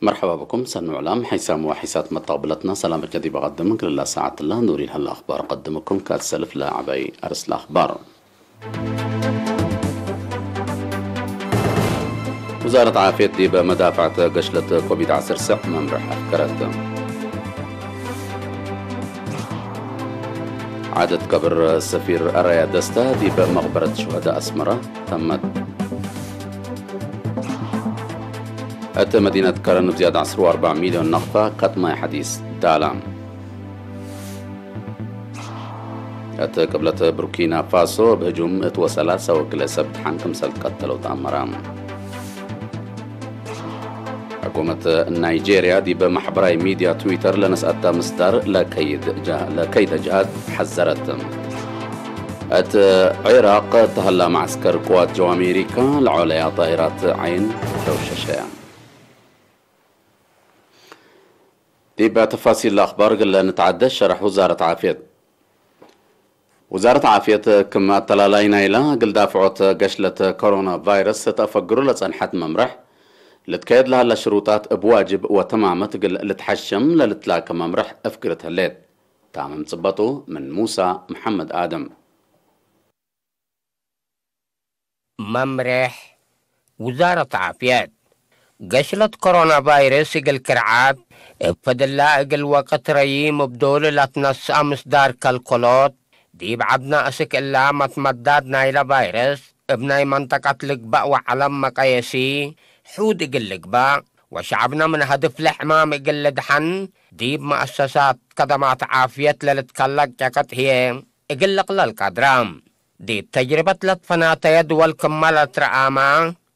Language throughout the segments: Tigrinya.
مرحبا بكم سنة علام حيسام وحيسات متقبلتنا سلامة جديدة بقدم كل ساعة الله نوري هلا أخبار قدمكم كاتسلف لا عبي أرس الأخبار. وزارة عافية ديب مدافعة قشلة كوفيد عسر سع ممرح أفكرت. عدد قبر سفير أرايا دستا ديب مغبرة شهداء أسمرة تمت. أت مدينة كرن بزيادة عسر وأربع مليون نقفة كتما حديث دالام. እቲ ቅብለት ቡርኪና ፋሶ ብህጁም እትወሰላ ሰወክለ ሰብ ድሓን ክምሰል ቀተለው ተኣመራ። ሕኩመት ናይጄርያ ዲብ ማሕበራዊ ሚድያ ትዊተር ለነስኣታ ምስዳር ለከይድ ጀ-፣ ለከይደ ጅሃድ ሓዘረት። እቲ ዒራቕ ተሃላ ማዕስከር ቅዋት ጀው ኣሜሪካ ለዓለያ ጣይራት ዓይን ተውሸሸ። ዲብ ተፋሲል ኣኽባር ግለ ንትዓደ ሸራሕ ውዛረት ዓፍየት። ውዛረት ዓፍየት ክም ኣተላላይ ናይላ ግልዳፍዖት ገሽለት ኮሮና ቫይረስ ተፈግሩ ለጸንሐት መምርሕ ልትከየድ ለሃላ ሽሩጣት እብ ዋጅብ ወተማመት ግል ልትሐሸም ለልትላከ መምርሕ እፍግርት ህሌት። ታምም ጽበጡ ምን ሙሳ መሓመድ ኣደም። መምርሕ ውዛረት ዓፍየት፣ ገሽለት ኮሮና ቫይረስ እግል ክርዓት እብ ፈድላ እግል ወቅት ረዪም እብ ዶል ላትነስአ ምስዳር ከልኮሎት፣ ዲብ ዓድና እስክ እላ መትመዳድ ናይለ ቫይረስ እብ ናይ መንጠቀት ልግባእ ወዓለም መቀየሲ ሑድ እግል ልግባእ ወሸዕብና ምን ሀድፍለ ሕማም እግል ልድሐን ዲብ መአሰሳት ከደማት ዓፍየት ለልትከለቅ ጨቀጥ ህዬ እግል ልቅለል ቀድራ። ዲብ ተጅርበት ለትፈናተየ ድወል ክመ ለትረኣመ፣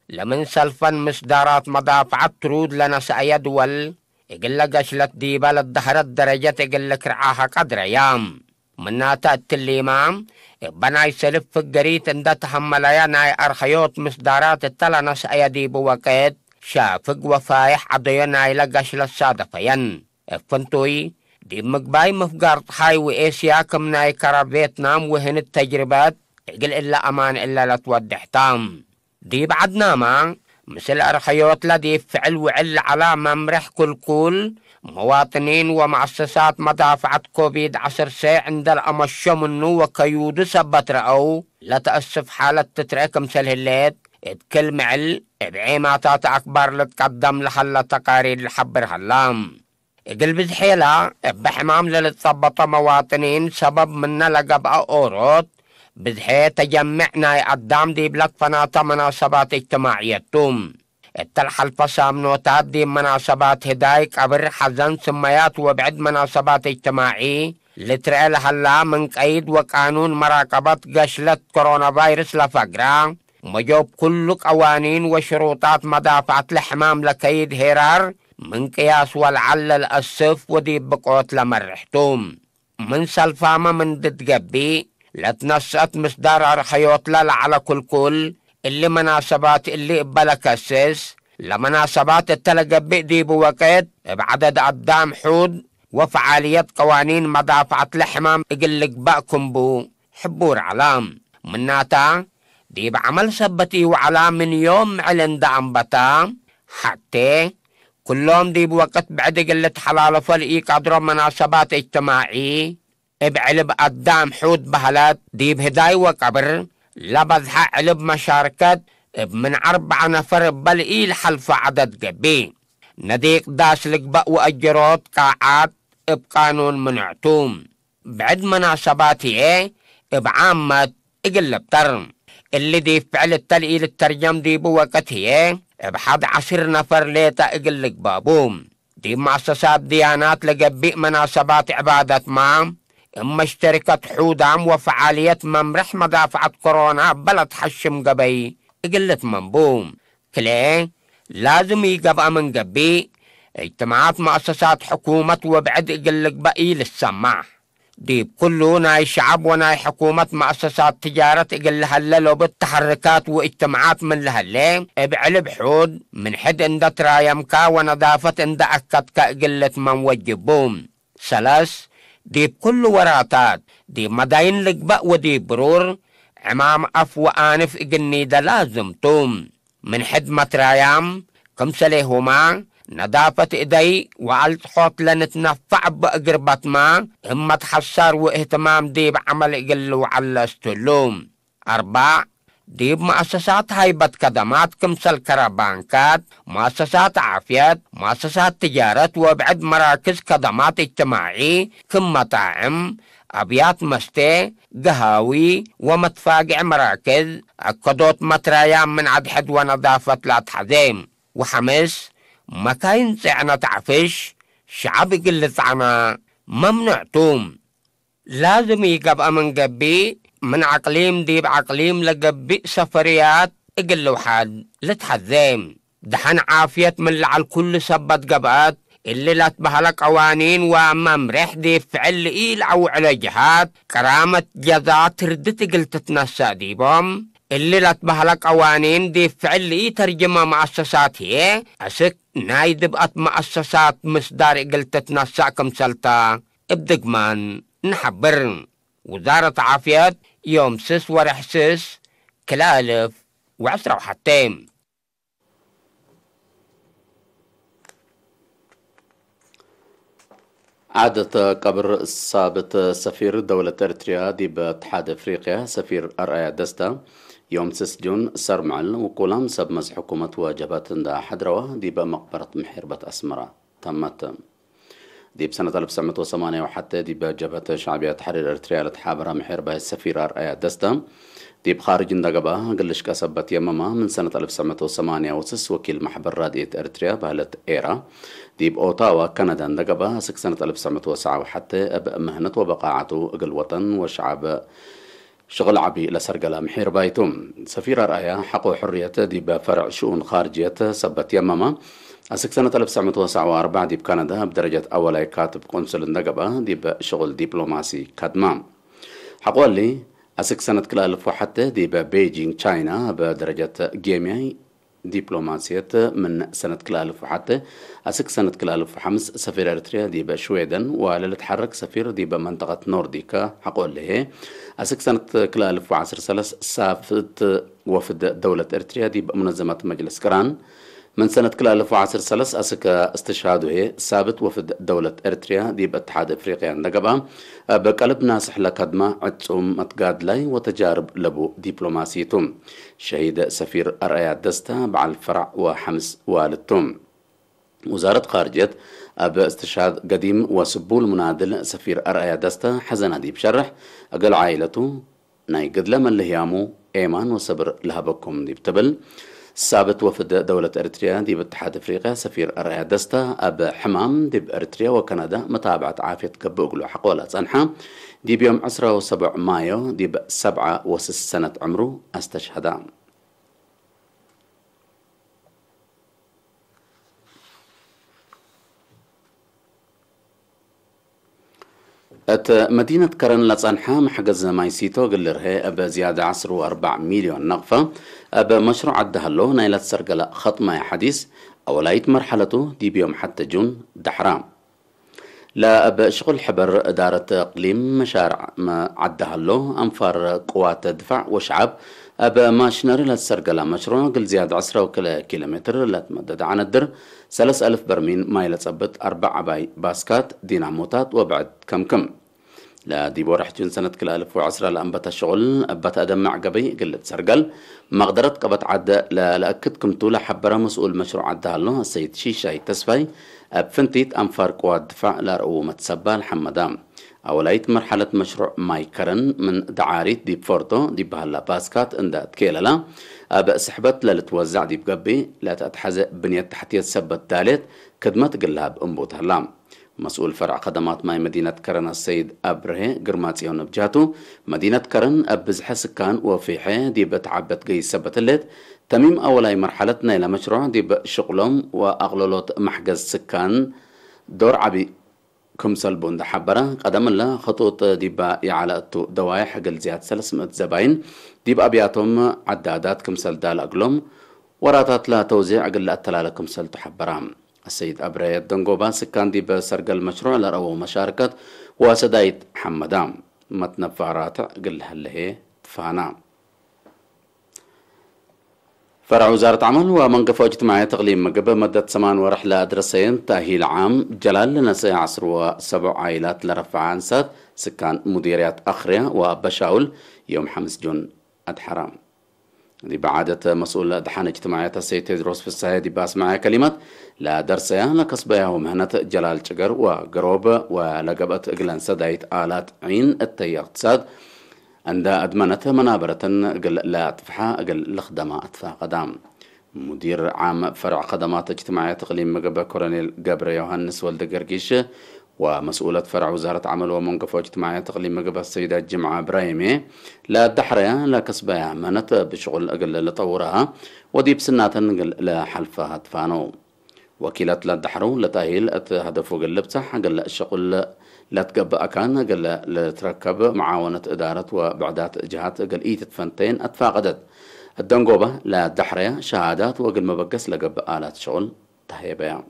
ለምን ሰልፈን ምስዳራት መዳፍዐት ትሩድ ለነሰአየ ድወል፣ እግለ ገሽለት ዲበ ለደሀረት ደረጀት እግል ልክርዓሀ ቀድረያ። ምናተ እትሊመ፣ እበ ናይ ሰልፍ ፍገሪት እንደ ተሀመለየ ናይ አርኸዮት ምስዳራት እተ ለነሰአየ ዲቡ ወቅት፣ ሻፍግ ወፋይሕ ዐደዮ ናይለ ገሽለት ሳደፈየን። እብ ፍንቱይ፣ ዲብ ምግባይ ምፍጋር ጸሓይ ወኤስያ ክም ናይ ከረ ቬትናም ወህንድ ተጅርበት፣ እግል እለ አማን እለ ለትወድሕታ። ዲብ ዐድናመ፣ ምስል አርኸዮትለ ዲብ ፍዕል ውዕል ለዐላ መምርሕ ክልኩል፣ መዋጥኒን ወመአሰሳት መዳፍዐት ኮቪድ ዐስር ሴዕ እንደ ለአመሾ ምኑ ወከዩዱ ሰበት ረአው፣ ለተአስፍ ሓለት ትትረአ ክምሰል ህሌት፣ እት ክል ምዕል እብ ዔማታት አክባር ልትቀደም ለሀለ ተቃሪር ለሐብር ሀላ። እግል ብዝሔላ እበ ሕማም ለልትጸበጦ መዋጥኒን ሰበብ ምነ ለገብአ ኦሮት፣ ብዝሔ ተጀምዕ ናይ አዳም ዲብ ለክፈናተ መናሰባት እጅትማዕየት ቱ። እተ ለሐልፈ ሳምኖታት ዲብ መናሰባት ህዳይ፣ ቀብር፣ ሐዘን፣ ስመያት ወብዕድ መናሰባት እጅትማዒ ልትረአ ለሀላ ምን ቀይድ ወቃኑን መራቀበት ገሽለት ኮሮና ቫይረስ ለፈግራ፣ መጆብ ኩሉ ቀዋኒን ወሽሩጣት መዳፍዐት ለሕማም ለከይድ ሄራር ምን ቅያስ ወለዐል ለልአስፍ ወዲብ ብቆት ለመርሕ ቱ። ምን ሰልፋመ ምን ድትገቢእ ለትነስአት ምስዳር አርኸዮትለ ለዐለ ክልኩል፣ እሊ መናሰባት እሊ እበ ለከስስ፣ ለመናሰባት እተ ለገብእ ዲቡ ወቅት እብ ዐደድ አዳም ሑድ ወፈዓልየት ቀዋኒን መዳፍዐት ለሕማም እግል ልግባእ ክምቡ ሕቡር ዐላ። ምናታ፣ ዲብ ዐመል ሰበት ኢወዐላ ምን ዮም ምዕል እንደ አንበታ፣ ሐቴ፣ ኩሎም ዲብ ወቅት ብዕድ እግል ልትሐላለፎ ለኢቀድሮ መናሰባት እጅትማዒ፣ እብ ዕልብ አዳም ሑድ በህለት፣ ዲብ ህዳይ ወቀብር ለበዝሐ ዕልብ መሻርከት እብ ምን አርበዐ ነፈር እበ ለኢለሐልፈ ዐደድ ገብእ። ነዲቅ ዳስ ልግበእ ወአጀሮት ቃዓት እብ ቃኑን ምኑዕ ቱ። ብዕድ መናሰባት ህዬ እብ ዓመት እግል ልብጠር። እሊ ዲብ ፍዕል እተ ለኢልተርጀም ዲቡ ወቅት ህዬ እብ ሐድ ዐስር ነፈር ሌጠ እግል ልግበእ ቡ። ዲብ መአሰሳት ድያናት ለገብእ መናሰባት ዕባደትመ፣ እብ መሽተርከት ሑዳም ወፈዓልየት መምርሕ መዳፍዐት ኮሮና እበ ለትሐሽም ገበይ እግል ልትመም ቡ። ክልኤ፣ ላዝም ኢገብአ ምን ገብእ፣ እጅትማዓት መአሰሳት ሕኩመት ወብዕድ እግል ልግበእ ኢልትሰማሕ። ዲብ ኩሉ ናይ ሸዐብ ወናይ ሕኩመት መአሰሳት ትጃረት እግል ለሀለ ሎብት ተሐርካት ወእጅትማዓት ምን ለሀሌ፣ እብ ዕልብ ሑድ ምን ሕድ እንደ ትራየምካ ወነዳፈት እንደ አከድከ እግል ልትመም ወጅብ ቡ። ሰለስ፣ ዲብ ኩሉ ወራታት፣ ዲብ መዳይን ልግበእ ወዲብ ብሩር፣ ዕማም አፍ ወአንፍ እግል ኒደ ላዝም ቱ። ምን ሕድ መትራያም፣ ክምሰሌሁማ፣ ነዳፈት እደይ ወኣልጽሖት ለንትነፋዕ በእግር በትማ እመት ሐሳር ወእህትማም ዲብ ዐመል እግል ልውዓል ለእስትሉ። አርባዕ፣ ዲብ መአሰሳት ሃይበት ከደማት ክምሰል ከረ ባንካት፣ መአሰሳት ዓፍየት፣ መአሰሳት ትጃረት ወብዕድ መራክዝ ከደማት እጅትማዒ ክም መጣዕም፣ አብያት መስቴ፣ ገሃዊ ወመትፋግዕ መራክዝ፣ አከዶት መትራያ ምን አድሕድ ወነዳፈት ለአትሐዜ። ወሐምስ፣ መካይን ጽዕነት ዓፍሽ፣ ሸዐብ እግል ልጸዕና መምኑዕ ቱ። ላዝም ኢገብአ ምን ገብእ፣ ምን አቅሊም ዲብ አቅሊም ለገብእ ሰፈርያት እግል ልውሓድ ልትሐዜ። ደሐን ዓፍየት ምን ለዐል ኩሉ ሰበት ገብአት፣ እሊ ለትበህለ ቀዋኒን ወመምሬሕ ዲብ ፍዕል ለኢለአውዕሎ ጀሃት፣ ቀራመት ጀዛ ትርድት እግል ትትነሰእ ዲቦም። እሊ ለትበህለ ቀዋኒን ዲብ ፍዕል ለኢተርጅመ መአሰሳት ህዬ፣ አስክ ናይ ድብአት መአሰሳት ምስዳር እግል ትትነሰእ ክምሰልታ እብ ድግማን ነሐብር። ውዛረት ዓፍየት፣ ዮም ስስ ወርሕ ስስ፣ ክልኤ አልፍ ወዕስራ ወሐቴ። ዓደት ቀብር ሳብት ሰፊር ደውለት ኤርትርያ ዲብ እትሓድ ኣፍሪቅያ ሰፊር ኣርኣያ ደስታ፣ ዮም ስስ ጁን ሰርምዕል ውቁላም ሰብ መዝ ሕኩመት ወጀብሀት እንዳ ሓድረዋ ዲብ መቅበረት ምሒርበት ኣስመራ ተመት። ዲብ ሰነት አልፍ ትስዕ መእት ወሰማንያ ወሓተ ዲብ ጀብሀት ሻዕብያ ተሕሪር ኤርትርያ ለትሓበራ ምሒርባይ ሰፊር ኣርኣያ ደስታ፣ ዲብ ኻርጅ እንደገባ ግልሽቀ ሰበት የመማ ምን ሰነት አልፍ ትስዕ መእት ወሰማንያ ወስስ ወኪል ማሕበር ራድየት ኤርትርያ ባህለት ኤራ፣ ዲብ ኦታዋ ካናዳ እንደገባ ስክ ሰነት አልፍ ትስዕ መእት ወሰዓ ወሓተ እብ ምህነት ወበቃዓቱ እግል ወጠን ወሸዓብ ሽቕል ዓቢ ለሰርገላ ምሒር ባይቱ። ሰፊር ኣርኣያ ሐቆ ሕርየት ዲብ ፈርዕ ሽኡን ኻርጅየት ሰበት የመማ፣ አስክ ሰነት አልፍ ትስዕ መእት ወሰዓ ወአርባዕ ዲብ ካናዳ እብ ደረጀት አወላይ ካትብ ቆንስል እንደገብአ ዲብ ሽቕል ዲፕሎማሲ ከድማ። ሐቆ እሊ፣ አስክ ሰነት ክልኤ አልፍ ወሐተ ዲብ ቤይጂንግ ቻይና እብ ደረጀት ጌምያይ ዲፕሎማስየት ምን ሰነት ክልኤ አልፍ ወሐተ አስክ ሰነት ክልኤ አልፍ ወሐምስ ሰፊር ኤርትርያ ዲበ ሽዌደን ወለልትሐረክ ሰፊር ዲበ መንጠቀት ኖርዲከ ሐቆ ለሄ አስክ ሰነት ክልኤ አልፍ ወዐስር ሰለስ ሳፍት ወፍድ ደውለት ኤርትርያ ዲበ ሙነዘመት መጅልስ ቅራን ምን ሰነት ክልኤ አልፍ ወዐስር ሰለስ አስከ እስትሽሃዱ ሄ ሳብት ወፍድ ደውለት ኤርትርያ ዲበ እትሓድ አፍሪቅያ እንደገባ እብ ቀልብ ናስሕ ለከድማ ዕጹም መትጋድላይ ወተጃርብ ለቡ ዲፕሎማሲቱ። ሸሂድ ሰፊር አርአያ ደስታ በዓል ፈራዕ ወሐምስ ዋልድ ቱ። ውዛረት ኻርጅየት፣ ኣብ እስትሽሃድ ገዲም ወስቡል ሙናድል ሰፊር አርአያ ደስታ ሐዘና ዲብ ሸርሕ፣ እግል ዓኢለቱ ናይ ግድለ መልህያሙ ኤማን ወሰብር ለሀበኩም ዲብ ትብል። ሳብት ወፍድ ደውለት ኤርትርያ ዲብ እትሓድ አፍሪቅያ ሰፊር አርአያ ደስታ፣ ኣብ ሕማም ዲብ ኤርትርያ ወካናዳ መታብዐት ዓፍየት ገብእ እግሉ ሐቆላ ጸንሓ፣ ዲብ ዮም ዕስራ ወሰቡዕ ማዮ ዲብ ሰብዓ ወስስ ሰነት ዕምሩ አስተሽሀዳ። እት መዲነት ከረን ለጸንሐ መሕገዝ ማይ ሲቶ እግል ልርሀ እብ ዝያዳ ዐስር ወአርባዕ ሚልዮን ነቅፈ እብ መሽሩዕ አዳህሎ ናይ ለትሰርገለ ኸጥማይ ሐዲስ አወላይት መርሐለቱ ዲብ ዮም ሐተ ጁን ደሐራ። ለእብ ሽቁል ሕበር እዳረት እቅሊም መሻርዕ መ-፣ ዓዳህሎ አንፋር ቅዋት ድፋዕ ወሸዓብ እብ ማሽነሪ ለትሰርገለ መሽሩዕ እግል ዝያዳ ዐስራ ወክልኤ ኪሎ ሜትር ለትመደድ ዐነድር ሰለስ አልፍ በርሚል ማይ ለጸብጥ አርበዕ ዐባይ ባስካት፣ ዲናሞታት ወብዕድ ከምክም። ለዲብ ወርሕ ጁን ሰነት ክልኤ አልፍ ወዐስራ ለአንበተ ሽቁል እበ ተአደምዕ ገበይ እግል ልትሰርገል መቅደረት ቀበት ዐደ ለለአክድ ክምቱ ለሐበረ መስኡል መሽሩዕ አዳህሎ አሰይድ ሺሻይ ተስፋይ፣ እብ ፍንቲት አንፋር ቅዋት ድፋዕ ለአርአዉ መትሰባል ሐመዳ። አወላይት መርሐለት መሽሩዕ ማይ ከረን ምን ደዓሪት ዲብ ፎርቶ ዲብ በህላ ባስካት እንዳ ትኬለላ፣ እብ ስሕበት ለልትወዛዕ ዲብ ገብእ ለተአትሐዘ ብንየት ተሕትየት ሰበት ዳሌት ክድመት እግል ለሀብ እንቡት ሀላ። መስኡል ፈርዕ ከደማት ማይ መዲነት ከረን አሰይድ አብርሄ ግርማጽዮን እብ ጀህቱ፣ መዲነት ከረን እብ ብዝሐ ስካን ወፊሐ ዲብ ተዓበት ገይስ ሰበት ህሌት፣ ተሚም አወላይ መርሐለት ናይለ መሽሩዕ ዲብ ሽቅሎም ወአቅለሎት መሕገዝ ስካን ዶር ዐቢ ክምሰልቡ እንዳ ሐበረ፣ ቀደምለ ኸጡጥ ዲባ ይዓለ እቱ ደዋይሕ እግል ዝያድ ሰለስ ምእት ዘባይን ዲብ አብያቶም ዓዳዳት ክምሰል ዳለ እግሎም፣ ወራታት ለተውዚዕ እግል ለአተላለ ክምሰልቱ ሐበራ። አሰይድ አብረየት ደንጎባ ስካን ዲብ ሰርገል መሽሩዕ ለረአወ መሻርከት ወሰዳይት ሐመዳ መትነፋራትዕ እግል ለሀለሄ ትፋና። فرع وزارة عمل ومنقفة اجتماعية تقليم مقبة مدة ثمان ورح لأدرسين تأهيل عام جلال لنسي عصر وسبع عائلات لرفع أنسات سكان مديريات أخرية وبشاول يوم خمس جون أدحرام. دي بعادة مسؤول دحان اجتماعية السيد تدروس في السهيد بأسماء كلمات لا درسيا لا كسبيا ومهنة جلال شقر وقروب ولا قبت إقلان سدايت آلات عين التي اقتصاد عند أدمنة منابرة قل لا تفحى قل لخدمة أتفاق دام. مدير عام فرع خدمات اجتماعية تقليم مقبة كورنيل قبر يوهانس ولد قرقيش ومسؤولة فرع وزارة عمل ومنقفة اجتماعية تقليم مقبة السيدة جمعة برايمي لا دحريا لا كسبيا منت بشغل قل لطورها وديب سناتن قل لا حلفها تفانو. وكيلة لا دحرو لتأهيل أت هدفو قل لبتح قل الشغل لا تقبأ كان قل لتركب معاونة إدارة وبعدات جهات قل إيت تفنتين أتفاقدت. الدنقوبة لا دحريا شهادات وقل مبقس لقبأ آلات شغل تهيبيا.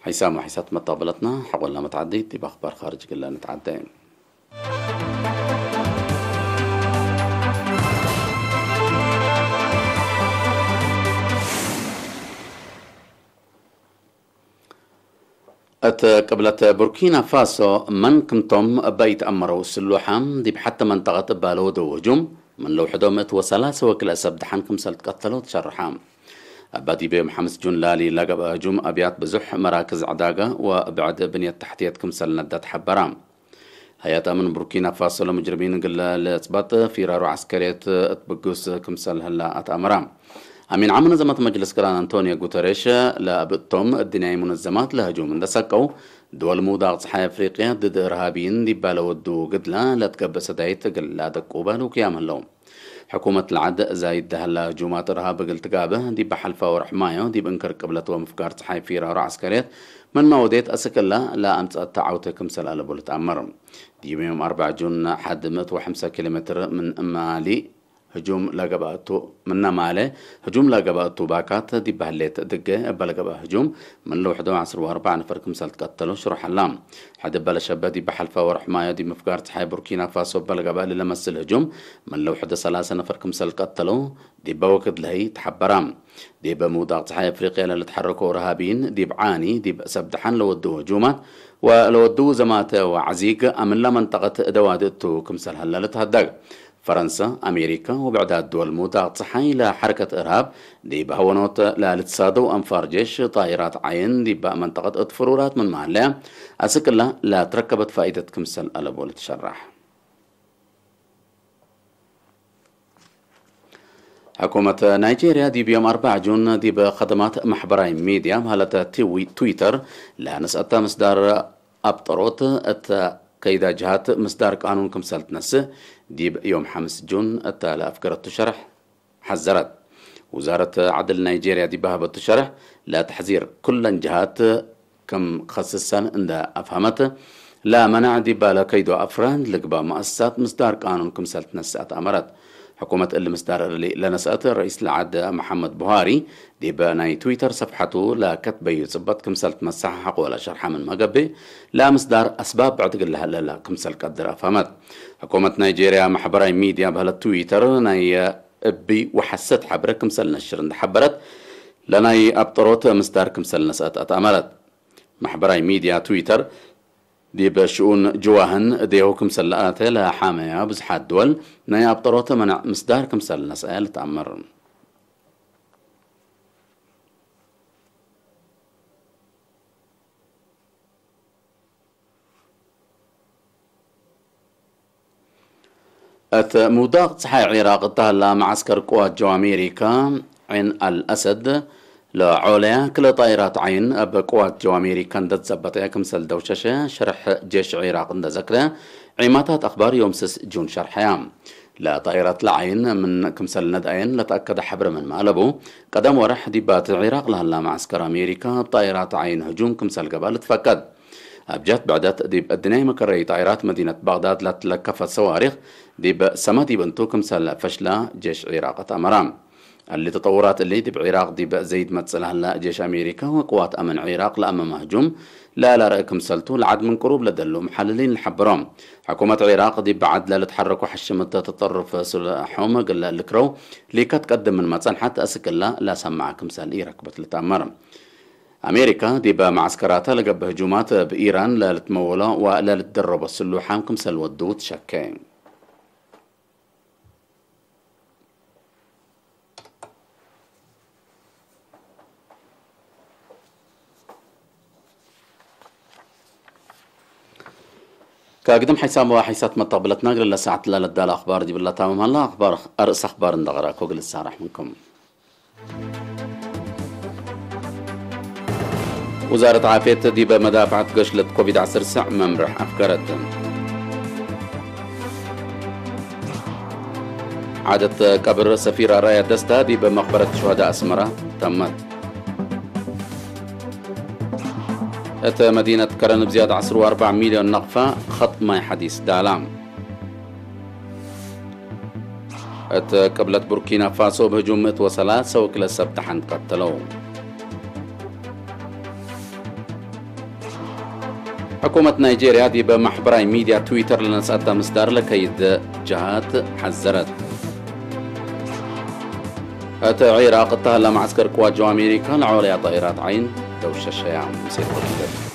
حسام وحسات مطابلتنا حقولنا متعدي تبقى أخبار خارج قل نتعدي. እት ቅብለት ቡርኪና ፋሶ መን ክምቶም እባ ይትአመረው ስሉሓም ዲብ ሐተ መንጠቀት እባ ለወደው ህጁም ምን ለውሕዶ ምእት ወሰላሰ ወክልኤ ሰብ ደሓን ክምሰል ትቀተለው ትሸርሓ። እባ ዲብ ዮም ሐምስ ጁን ላሊ ለገብአ ህጁም አብያት ብዙሕ መራክዝ ዕዳጋ ወብዕድ ብንየት ተሕትየት ክምሰል ነደት ሐበራ። ሀያት አምን ቡርኪና ፋሶ ለሙጅርሚን እግል ለእጽባጥ ፊራሩ ዐስከርየት እት ብጉስ ክምሰል ህላ አትአምራ። አሚን ዓም መነዘመት መጅልስ ቅራን አንቶኒዮ ጉተሬሽ ለአብእቶም እድንያይ ሙነዘማት ለህጁም እንደሰቀው ድወል ምውዳቅ ፀሓይ አፍሪቅያ ድድ እርሃቢይን ዲባ ለወዱ ግድላ ለትገብእ ሰዳይት እግል ለአደቁ ባሉ ክያም ህለው። ሕኩመት ለዓድ ዛይድ ደህላ ህጁማት እርሃብ እግል ትጋብእ ዲብ ሐልፋ ወርሕ ማዮ ዲብ እንክር ቅብለት ወምፍጋር ፀሓይ ፊራሩ ዐስከርየት ምን ማውዴት አስክላ ለአምፀአት ተዓውተ ክምሰል አለቡ ልትአመር። ዲብ ዮም አርባዕ ጁን ሐድ ምእት ወሐምሳ ኪሎ ሜትር ምን እማሊ ህጁም ለገባእቱ ምነ ማለ ህጁም ለገባእቱ ባካት ዲብ በህሌት ድገ እበ ለገባእ ህጁም ምን ለውሕዶ ዐስር ወአርባዕ ነፈር ክምሰል ትቀተሎ ሽሩሕ አላ። ሕድ እበ ለሸበህ ዲብ ሐልፋ ወርሕ ማዮ ዲብ ምፍጋር ፀሓይ ቡርኪና ፋሶ እበ ለገባእ ለለመስል ህጁም ምን ለውሕዶ ሰላሰ ነፈር ክምሰል ቀተሎ ዲበ ወክድ ለህይ ተሐበራ። ዲብ ምውዳቅ ፀሓይ አፍሪቅያ ለልትሐረኮ እርሃቢይን ዲብ ዓኒ ዲብ ሰብ ደሓን ለወድኡ ህጁማት ወለወድኡ ዘማተ ወዐዚግ አምላ መንጠቀት እደዋድእቱ ክምሰል ሀለ ልትሀደግ። ፈረንሳ፣ አሜሪካ ወብዕዳት ድወል ምውዳቅ ፀሓይ ለሐረከት እርሃብ ዲብ ሀወኖት ለልትሳደው አንፋር ጄሽ ጣይራት ዓይን ዲባ መንጠቀት እት ፍሩራት ምን መሃለያ አስቅላ ለትረከበት ፋኢደት ክምሰል አለቦ ልትሸራሕ። ሕኩመት ናይጄርያ ዲብ ዮም አርባዕ ጁን ዲብ ኸደማት ማሕበራዊ ሚድያ ማለት ትዊ-፣ ትዊተር ለነስአታ ምስዳር አብጠሮት እተ ከይዳ ጅሃት ምስዳር ቃኑን ክምሰል ትነስእ ዲብ ዮም ሐምስ ጁን እተ ለአፍገረቱ ሸርሕ ሐዘረት። ውዛረት ዐድል ናይጄርያ ዲብ ሀበቱ ሸርሕ ለተሕዚር ኩለን ጅሃት ከም ኸስሰን እንደ አፍሀመት፣ ለመናዕ ዲባ ለከይዶ አፍራን ልግባእ መአሰሳት ምስዳር ቃኑን ክምሰል ትነስአት አመረት። ሕኩመት እሊ ምስዳር እሊ ለነስአት ረኢስ ለዓድ መሐመድ ቡሃሪ ዲብ ናይ ትዊተር ሰፍሐቱ ለከትበዩ ጽበት ክምሰል ትመሰሐ ሐቆ ለሸርሐ ምን መገብእ፣ ለምስዳር አስባብ ብዕድ ግለ ለላ ክምሰል ቀድር አፍሀመት። ሕኩመት ናይጄርያ ማሕበራዊ ሚድያ በህለት ትዊተር ናይ እቢ ወሐሰት ሐብረ ክምሰል ነሽር እንደ ሐበረት፣ ለናይ አብጠሮት ምስዳር ክምሰል ነስአት አትአመረት። ማሕበራዊ ሚድያ ትዊተር ዲብ ሽኡን ጅዋህን እዴሁ ክምሰል ለአተ ለሓመያ ብዙሓት ድወል ናይ አብጠሮተ መነዕ ምስዳር ክምሰል ነስአያ ልትአመር። እት ምውዳቅ ፀሓይ ዒራቅ እተሃላ መዓስከር ቅዋት ጀው አሜሪካ ዒን አልአሰድ ለዖለያ ክለ ጣይራት ዓይን እብ ቅዋት ጀው አሜሪካ እንደትዘበጠ ክምሰል ደውሸሸ ሸርሕ ጄሽ ዒራቅ እንደዘክረ ዒማታት አኽባር ዮም ስስ ጁን ሸርሐያ። ለጣይራት ለዓይን ምን ክምሰል ነድአየን ለተአከደ ሐብረ ምን ማለቡ ቀደም ወርሕ ዲባት ዒራቅ ለሃላ መዓስከር አሜሪካ እብ ጣይራት ዓይን ህጁም ክምሰል ገብአ ልትፈቀድ። አብ ጃት ብዕደት ዲብ እድንያይ መከረይ ጣይራት መዲነት ባግዳድ ለትለከፈት ሰዋሪኽ ዲብ ሰመ ዲብ እንቱ ክምሰል ፈሽላ ጄሽ ዒራቅ አትአመራ። اللي تطورات اللي دي بعراق دي بقى زيد متصلها لا جيش أمريكا وقوات أمن عراق لأمام هجوم لا لا رأيكم سلتو لعد من قروب لدلو محللين الحبرام. حكومة عراق دي بعد لا لتحركوا حشمة تطرف سلاحهم قال الكرو لي كتقدم من مصنحة أسكلا لا سمعكم سال إيرك بتلتأمر. أمريكا دي بمعسكراتها لقب هجومات بإيران لا لتمولا ولا لتدرب السلوحة كم سال ودوت شكين. كاقدم حسام وحيسات مطبلتنا قال لنا ساعة لا لدى الأخبار دي بالله تمام هلا أخبار أرس أخبار ندغرا كوغل السارح منكم. وزارة عافية دي بمدافعة قشلة كوفيد عسر سع ممرح أفكرت. عادة قبر سفير رايا دستا دي بمقبرة شهداء أسمرة تمت. أتى مدينة كرن بزيادة عصر وأربع مليون نقفة خط ماي حديث دالام. أتى قبلة بوركينا فاسو بهجوم مئة وثلاثة وكلا سبت حند قتلوا. حكومة نيجيريا دي بمحبراي ميديا تويتر لنسأتا مصدر لكيد جهات حذرت. أتى عراق تهلا معسكر قوات جو أمريكا لعوليا طائرات عين دوشة شيام مسيطر.